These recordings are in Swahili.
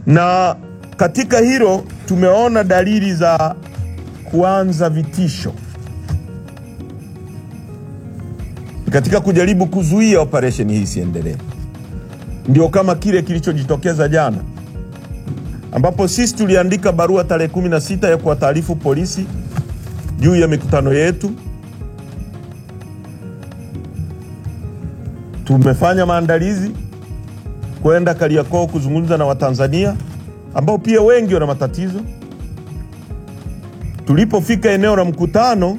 Na katika hilo tumeona dalili za kuanza vitisho katika kujaribu kuzuia operation hii isiendelee. Ndio kama kile kilichojitokeza jana, ambapo sisi tuliandika barua tarehe 16 ya kuwataarifu polisi juu ya mikutano yetu. Tumefanya maandalizi kwenda Kariakoo kuzungumza na Watanzania ambao pia wengi wana matatizo. Tulipofika eneo la mkutano,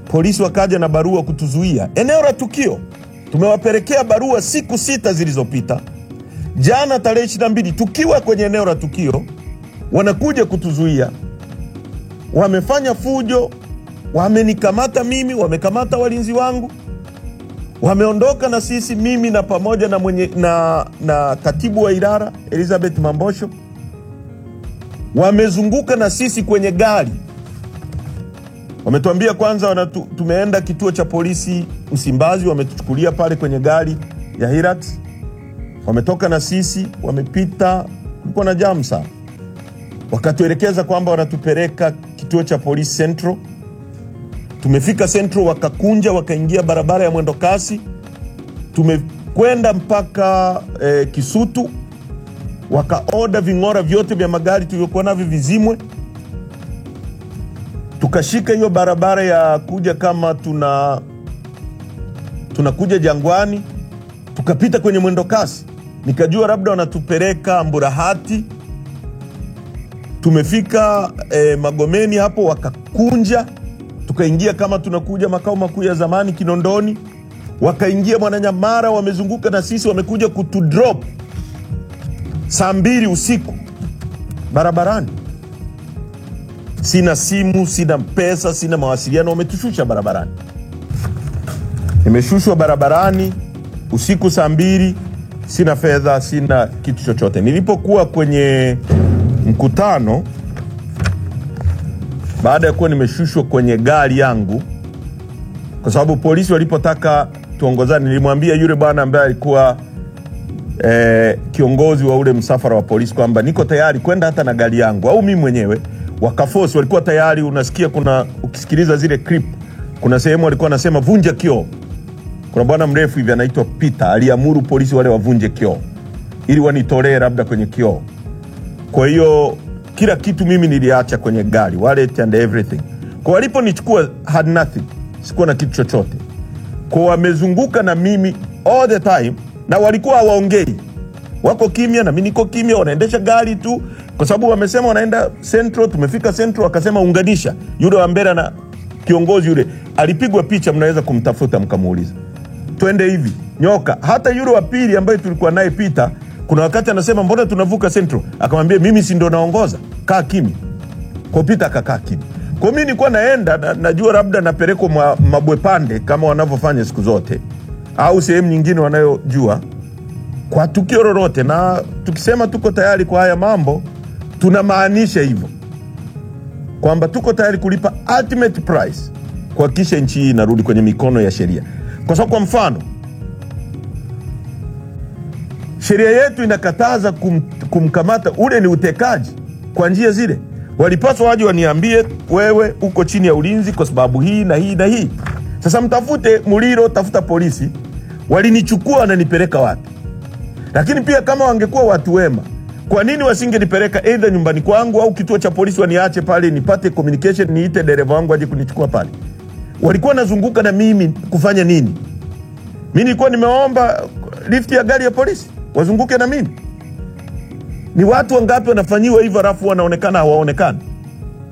polisi wakaja na barua kutuzuia eneo la tukio. Tumewapelekea barua siku 6 zilizopita. Jana tarehe 22 tukiwa kwenye eneo la tukio, wanakuja kutuzuia. Wamefanya fujo, wamenikamata mimi, wamekamata walinzi wangu, wameondoka na sisi, mimi na pamoja na mwenye, na katibu wa idara Elizabeth Mambosho. Wamezunguka na sisi kwenye gari. Wametuambia kwanza tumeenda kituo cha polisi Msimbazi, wametuchukulia pale kwenye gari ya Hilux. Wametoka na sisi, wamepita, kulikuwa na jam sana. Wakatuelekeza kwamba wanatupeleka kituo cha polisi Central. Tumefika Central, wakakunja, wakaingia barabara ya mwendo kasi. Tumekwenda mpaka Kisutu, wakaoda ving'ora vyote vya magari tulivyokuwa navyo vizimwe. Tukashika hiyo barabara ya kuja kama tunakuja Jangwani, tukapita kwenye mwendo kasi. Nikajua labda wanatupeleka Mburahati. Tumefika Magomeni hapo, wakakunja, tukaingia kama tunakuja makao makuu ya zamani Kinondoni. Wakaingia Mwananyamara, wamezunguka na sisi, wamekuja kutudrop saa 2 usiku barabarani. Sina simu, sina pesa, sina mawasiliano, wametushusha barabarani. Nimeshushwa barabarani usiku saa 2, sina fedha, sina kitu chochote. Nilipokuwa kwenye mkutano, baada ya kuwa nimeshushwa kwenye gari yangu, kwa sababu polisi walipotaka tuongozane, nilimwambia yule bwana ambaye alikuwa kiongozi wa ule msafara wa polisi kwamba niko tayari kwenda hata na gari yangu au mimi mwenyewe. Wakaforce, walikuwa tayari. Unasikia kuna, ukisikiliza zile clip, kuna sehemu walikuwa wanasema vunja kioo. Kuna bwana mrefu hivi anaitwa Peter aliamuru polisi wale wavunje kioo ili wanitolee labda kwenye kioo. Kwa hiyo kila kitu mimi niliacha kwenye gari, wallet and everything. Kwa waliponichukua had nothing, sikuwa na kitu chochote. Kwa wamezunguka na mimi all the time, na walikuwa hawaongei, wako kimya na mimi niko kimya, wanaendesha gari tu kwa sababu wamesema wanaenda Central. Tumefika Central, wakasema unganisha. Yule wa mbele na kiongozi yule alipigwa picha, mnaweza kumtafuta mkamuuliza. Twende hivi nyoka. Hata yule wa pili ambaye tulikuwa naye Peter, kuna wakati anasema mbona tunavuka Central, akamwambia mimi si ndo naongoza, kaa kimya. Kwa Peter akakaa kimya. Kwa mimi nilikuwa naenda najua labda napelekwa Mabwepande kama wanavyofanya siku zote au sehemu nyingine wanayojua kwa tukio lolote. Na tukisema tuko tayari kwa haya mambo, tunamaanisha hivyo kwamba tuko tayari kulipa ultimate price kuhakikisha nchi hii inarudi kwenye mikono ya sheria. Kwa sababu kwa mfano, sheria yetu inakataza kumkamata, ule ni utekaji kwa njia zile. Walipaswa waje waniambie wewe uko chini ya ulinzi kwa sababu hii na hii na hii. Sasa mtafute Muliro, tafuta polisi. Walinichukua wananipeleka wapi? Lakini pia kama wangekuwa watu wema, kwa nini wasingenipeleka either nyumbani kwangu au kituo cha polisi, waniache pale nipate communication, niite dereva wangu aje kunichukua pale? Walikuwa nazunguka na mimi kufanya nini? Mimi nilikuwa nimeomba lift ya gari ya polisi wazunguke na mimi. Ni watu wangapi wanafanyiwa hivyo alafu wanaonekana hawaonekani?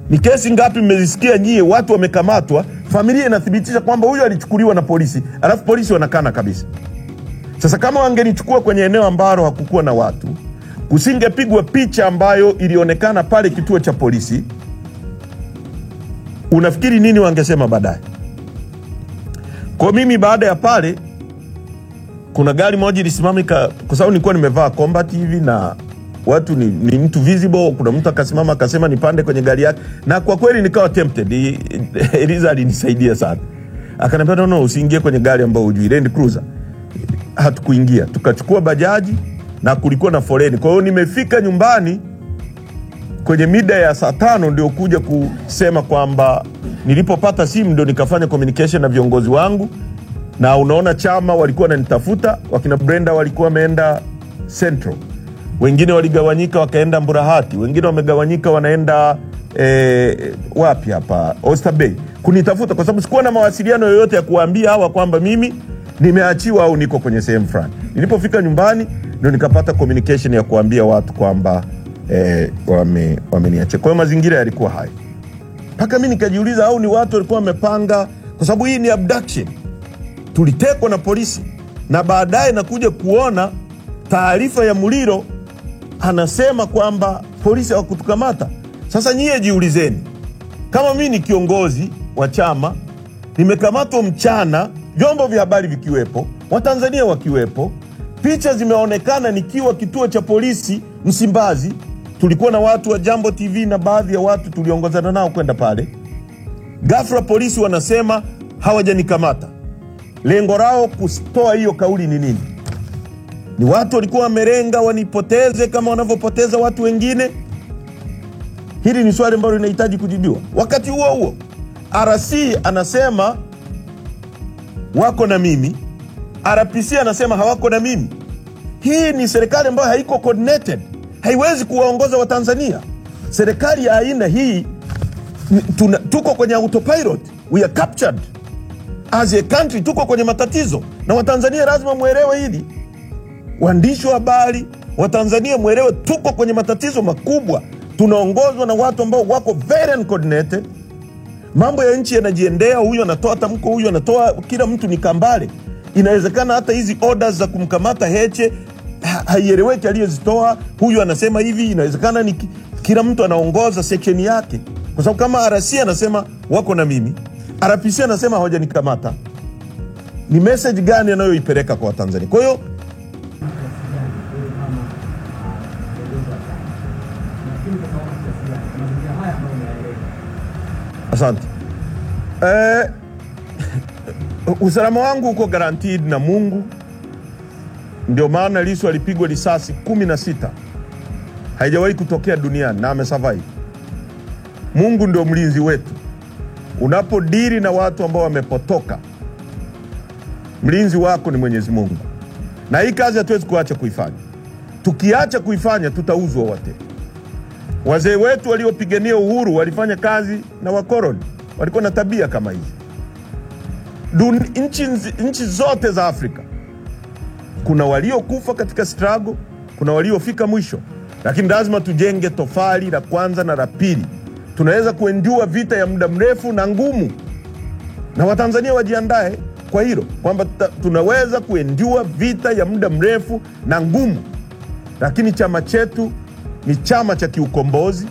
Ni kesi ngapi mmezisikia nyie watu wamekamatwa, familia inathibitisha kwamba huyo alichukuliwa na polisi, alafu polisi wanakana kabisa? Sasa kama wangenichukua kwenye eneo ambalo hakukuwa na watu, kusingepigwa picha ambayo ilionekana pale kituo cha polisi, unafikiri nini wangesema baadaye? Kwa mimi baada ya pale, kuna gari moja ilisimama, kwa sababu nilikuwa nimevaa combat hivi na watu ni mtu visible. Kuna mtu akasimama akasema nipande kwenye gari yake, na kwa kweli nikawa tempted. Eliza alinisaidia sana, akaniambia no, usiingie kwenye gari ambayo hujui, Land Cruiser. Hatukuingia, tukachukua bajaji. na kulikuwa na foleni. Kwa hiyo nimefika nyumbani kwenye mida ya saa 5 ndio kuja kusema kwamba nilipopata simu ndio nikafanya communication na viongozi wangu, na unaona chama walikuwa wananitafuta, wakina Brenda walikuwa wameenda Central, wengine waligawanyika wakaenda Mburahati, wengine wamegawanyika wanaenda wapi hapa Oyster Bay kunitafuta, kwa sababu sikuwa na mawasiliano yoyote ya kuambia hawa kwamba mimi nimeachiwa au niko kwenye sehemu fulani. Nilipofika nyumbani ndio nikapata communication ya kuambia watu kwamba wameniacha. Kwa hiyo mazingira yalikuwa hayo. Paka mimi nikajiuliza au ni watu walikuwa wamepanga, kwa sababu hii ni abduction. Tulitekwa na polisi, na baadaye nakuja kuona taarifa ya Muliro anasema kwamba polisi hawakutukamata. Sasa nyie jiulizeni, kama mimi ni kiongozi wa chama, nimekamatwa mchana, vyombo vya habari vikiwepo, Watanzania wakiwepo, picha zimeonekana nikiwa kituo cha polisi Msimbazi, tulikuwa na watu wa Jambo TV na baadhi ya watu tuliongozana nao kwenda pale. Ghafla polisi wanasema hawajanikamata. Lengo lao kutoa hiyo kauli ni nini? Ni watu walikuwa wamerenga wanipoteze kama wanavyopoteza watu wengine? Hili ni swali ambalo linahitaji kujibiwa. Wakati huo huo RC anasema wako na mimi, RPC anasema hawako na mimi. Hii ni serikali ambayo haiko coordinated, haiwezi kuwaongoza Watanzania. Serikali ya aina hii, tuko kwenye autopilot, we are captured as a country, tuko kwenye matatizo. Na Watanzania lazima muelewe hili. Waandishi wa habari, Watanzania muelewe, tuko kwenye matatizo makubwa. Tunaongozwa na watu ambao wako very uncoordinated. Mambo ya nchi yanajiendea, huyu anatoa tamko, huyu anatoa, kila mtu ni kambale. Inawezekana hata hizi orders za kumkamata Heche haieleweki aliyezitoa, huyu anasema hivi, inawezekana ni kila mtu anaongoza section yake. Kwa sababu kama RC anasema wako na mimi, RPC anasema hawajanikamata, ni message gani anayoipeleka kwa Tanzania? Kwa hiyo asante. Usalama wangu uko guaranteed na Mungu. Ndio maana Lissu alipigwa risasi 16. Haijawahi kutokea duniani na amesurvive. Mungu ndio mlinzi wetu. Unapodili na watu ambao wamepotoka, mlinzi wako ni Mwenyezi Mungu. Na hii kazi hatuwezi kuacha kuifanya. Tukiacha kuifanya tutauzwa wote. Wazee wetu waliopigania uhuru walifanya kazi na wakoloni, walikuwa na tabia kama hizi. Nchi zote za Afrika kuna waliokufa katika struggle, kuna waliofika mwisho. Lakini lazima tujenge tofali la kwanza na la pili. Tunaweza kuendua vita ya muda mrefu na ngumu, na Watanzania wajiandae kwa hilo, kwamba tunaweza kuendua vita ya muda mrefu na ngumu. Lakini chama chetu ni chama cha kiukombozi,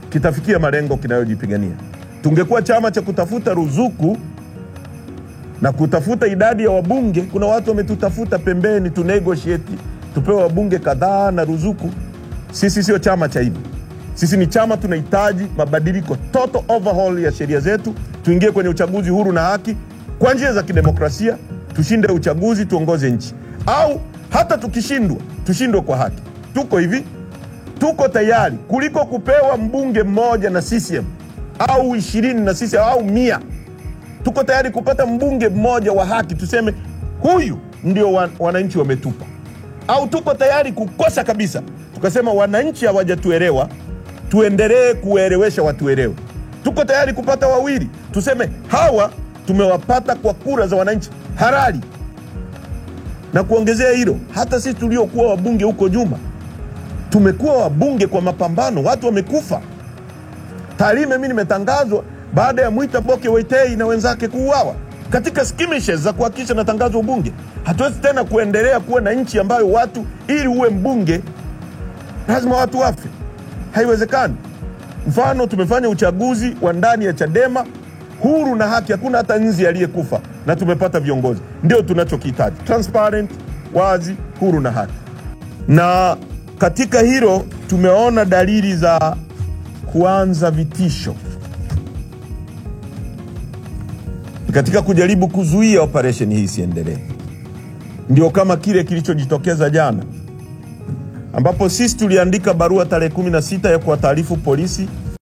kitafikia malengo kinayojipigania. Tungekuwa chama cha kutafuta ruzuku na kutafuta idadi ya wabunge, kuna watu wametutafuta pembeni tu negotiate tupewe wabunge kadhaa na ruzuku. Sisi sio chama cha hivi. Sisi ni chama tunahitaji mabadiliko, total overhaul ya sheria zetu, tuingie kwenye uchaguzi huru na haki kwa njia za kidemokrasia, tushinde uchaguzi, tuongoze nchi. Au hata tukishindwa, tushindwe kwa haki. Tuko hivi, tuko tayari kuliko kupewa mbunge mmoja na CCM au 20 na CCM au 100. Tuko tayari kupata mbunge mmoja wa haki, tuseme huyu ndio wananchi wametupa. Au tuko tayari kukosa kabisa, tukasema wananchi hawajatuelewa, tuendelee kuelewesha watuelewe. Tuko tayari kupata wawili, tuseme hawa tumewapata kwa kura za wananchi halali. Na kuongezea hilo, hata sisi tuliokuwa wabunge huko nyuma tumekuwa wabunge kwa mapambano, watu wamekufa. Tarime mimi nimetangazwa baada ya Mwita Boke Waitei na wenzake kuuawa katika skirmishes za kuhakikisha natangazwa ubunge. Hatuwezi tena kuendelea kuwa na nchi ambayo watu, ili uwe mbunge lazima watu wafe. Haiwezekani. Mfano, tumefanya uchaguzi wa ndani ya Chadema huru na haki, hakuna hata nzi aliyekufa, na tumepata viongozi. Ndio tunachokihitaji, transparent, wazi, huru na haki. Na katika hilo tumeona dalili za kuanza vitisho katika kujaribu kuzuia operation hii isiendelee. Ndio kama kile kilichojitokeza jana. ambapo sisi tuliandika barua tarehe 16 ya kuwataarifu polisi